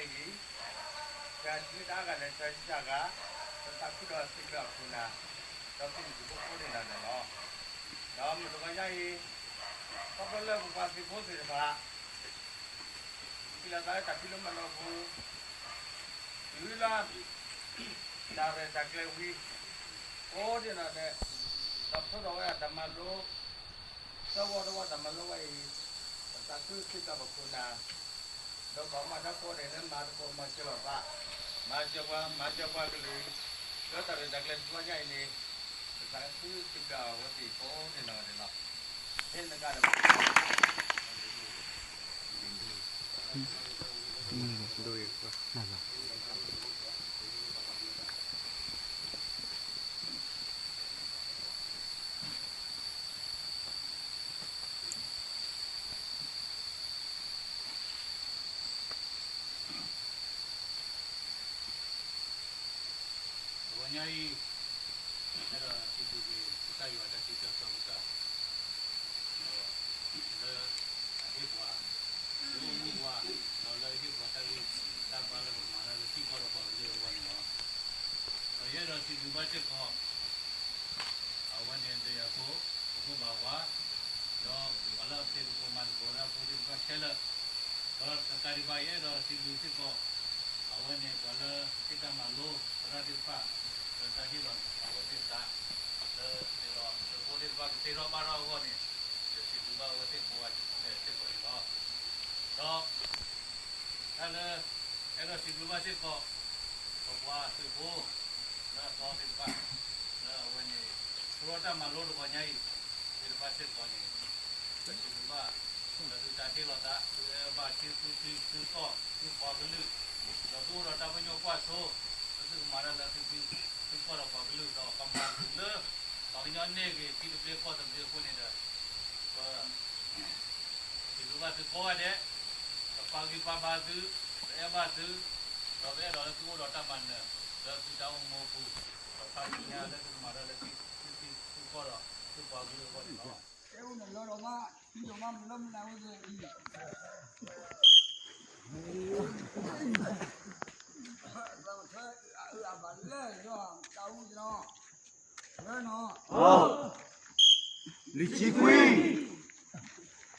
ဂံၢ်, ဆံးတၢ်အါဂၤလၢဆံးတၢ်ဂၤ, ပသးခုဒီးစံးဘျုးအခိၣ်နၢ်, ဒီးပမုၢ်ကဖိဖိန့ၣ်လီၤန့ၣ်လီၤ. ဒီးမုၢ်တဂီၤညါအံၤ, ခီဖျိလၢပပှၤသုးဖိသ့ၣ်တဖၣ် ဟံးလီၤသးလၢတၢ်ဖံးလိမၤဒိးအပူၤ, တုၤလၢ တၢ်ရဲၣ်တၢ်ကျဲၤဝံၤ, အိၣ်ဒ်န့ၣ်ဒီး, ဒီးပဆိကမိၣ်ဝဲဒၣ်တၢ်မၤလိ, သဝီတဝီတၢ်မၤလိဝဲအံၤ, ပသးခုစံးဘျုးပခိၣ်နၢ်, ဒီးပှၤမၤတၢ်ဖိန့ၣ်လၢမၤသကိးမၤစၢၤလိာ်သး, မၤစၢၤပှၤ မၤစၢၤပှၤကလုာ်, လၢတၢ်ရဲၣ်တၢ်ကျဲၤတဘျီညါအံၤန့ၣ်, ပသးခုစံးဘျုးအဝဲသ့ၣ်ကိးဒ်န့ၣ်ဒီးလီၤ. ဖဲနကဒီး တဂီၤညါအံၤ, အဲၣ်ဒိးစံးဘျုးက့ၤ ကစၢ်ယွၤတၢ်စံးထီၣ်ပတြၢၤ, ဒီးလၢအဟ့ၣ်ပှၤ, လၢအမူပှၤ, ဒီးလၢအဟ့ၣ်ပှၤတၢ်ဂံၢ်တၢ်ဘါလၢပကမၤတၢ်လၢထံကီၢ်ဒီးပှၤကလုာ်အဂီၢ်န့ၣ်လီၤ. ဒီးယအဲၣ်ဒိးစံးဘျုးဘၣ်စ့ၢ်ကီး အဝဲန့ၣ်ဒီးယၤဖိ, ပဖိဘၣ်ဝါ, ဒီးပှၤလၢအဖံးသကိးမၤသကိးတၢ်ဖိသ့ၣ်တဖၣ်ခဲလၢာ်, ဒီးတကးဒံးဘၣ် ယအဲၣ်ဒိးစံးဘျုးစ့ၢ်ကီး အဝဲန့ၣ် ပှၤလၢဟ့ၣ်တၢ်မၤလိသရၣ်သ့ၣ်တဖၣ်, လၢတၢ်ဟ့ၣ်လီၤအဝဲသ့ၣ်သး, လၢသ့ၣ်လီၤသုးဖိသ့ၣ်တဖၣ်ကသ့ထီၣ်ဘၣ်ထီၣ်အဂီၢ်န့ၣ်, ယစံးဘျုးဘၣ်အဝဲသ့ၣ်ကိးဂၤဒဲးစ့ၢ်ကီးန့ၣ်လီၤ. ဒီး တၢ်လၢ အဲၣ်ဒိးစံးဘျုးဘၣ်စ့ၢ်ကီး ပပှၤသုးဖိ လၢအသီသ့ၣ်တဖၣ်, လၢအဝဲန့ၣ် ဖျိတၢ်မၤလိတဂီၤညါအံၤ သ့ၣ်တဖၣ်စ့ၢ်ကီးန့ၣ်, ပစံးဘျုးဘၣ် ဒီးသုတၢ်ဟ့ၣ်လီၤသး သုအဲၣ်ဘၣ်ထံ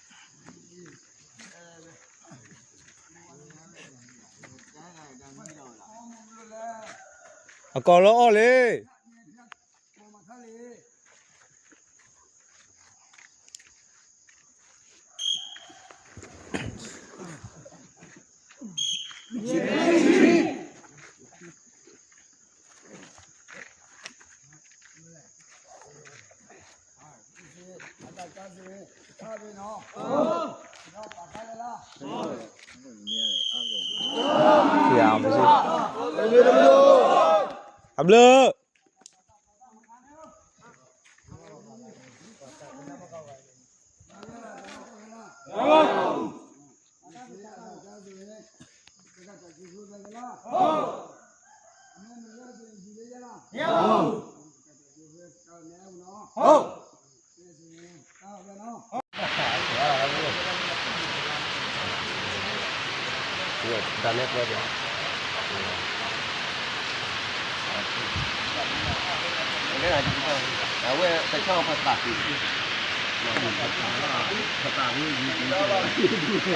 သုထံသုကီၢ် သုပှၤကလုာ်, ဒီးသုအိၣ်ဒီးတၢ်ပညိၣ်ကွၢ်စိ, ဒီးသုကမၤတၢ်လၢထံသုကီၢ်ဒီးပှၤကလုာ် ဒီးကမၤသုလၢ ပှၤကညီန့ၢ်ဂ့ၤ ထံသဘျ့ကီၢ်သဘျ့အဃိန့ၣ်ဒီး ပ စံးဘျုးဘၣ်သုကိးဂၤဒဲး, ပပာ်ဂံၢ်ပာ်ဘါသု, ပအဲၣ်ဘၣ်သု, ဒီးပအဲၣ်ဒိးလၢသုအိၣ်ဒီးတၢ်မၤနၢၤ လၢသုတၢ်အိၣ်မူအပူၤ, ဒီးခါဆူညါလၢသုကမၤတၢ်လၢထံသုထံသုကီၢ်ဒီး သုပှၤ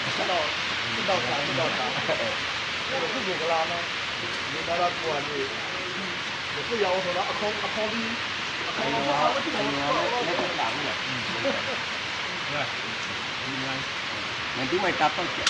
ကလုာ်အဂီၢ်န့ၣ်လီၤ. လံာ်ဆံခွံ အကီၢ်လၢအီၣ်လံ. အဘျုး အဝဲတၢ်ပသးသ့, ပသးဝဲယံၤ, နဒုးမၤတၢ်ပၢ်ကဲး